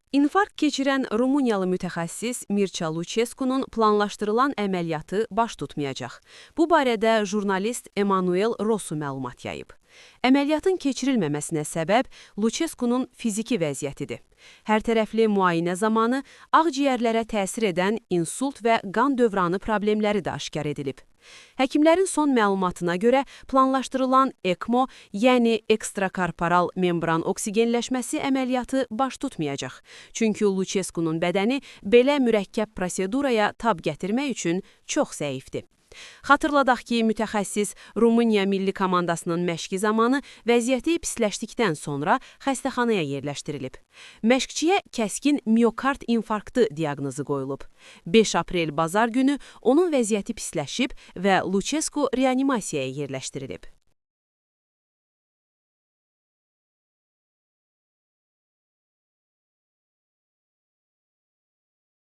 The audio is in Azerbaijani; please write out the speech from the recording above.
İnfarkt keçirən Rumıniyalı mütəxəssis Mirça Luçeskunun planlaşdırılan əməliyyatı baş tutmayacaq. Bu barədə jurnalist Emanuel Rosu məlumat yayıb. Əməliyyatın keçirilməməsinə səbəb Luçeskunun fiziki vəziyyətidir. Hərtərəfli müayinə zamanı ağciyərlərə təsir edən insult və qan dövranı problemləri də aşkar edilib. Həkimlərin son məlumatına görə planlaşdırılan ECMO, yəni ekstrakorporal membran oksigenləşməsi əməliyyatı baş tutmayacaq. Çünki Luçeskunun bədəni belə mürəkkəb proseduraya tab gətirmək üçün çox zəifdir. Xatırladaq ki, mütəxəssis Rumıniya milli komandasının məşqi zamanı vəziyyəti pisləşdikdən sonra xəstəxanaya yerləşdirilib. Məşqçiyə kəskin miokard infarktı diaqnozu qoyulub. 5 aprel bazar günü onun vəziyyəti pisləşib və Luçesku reanimasiyaya yerləşdirilib.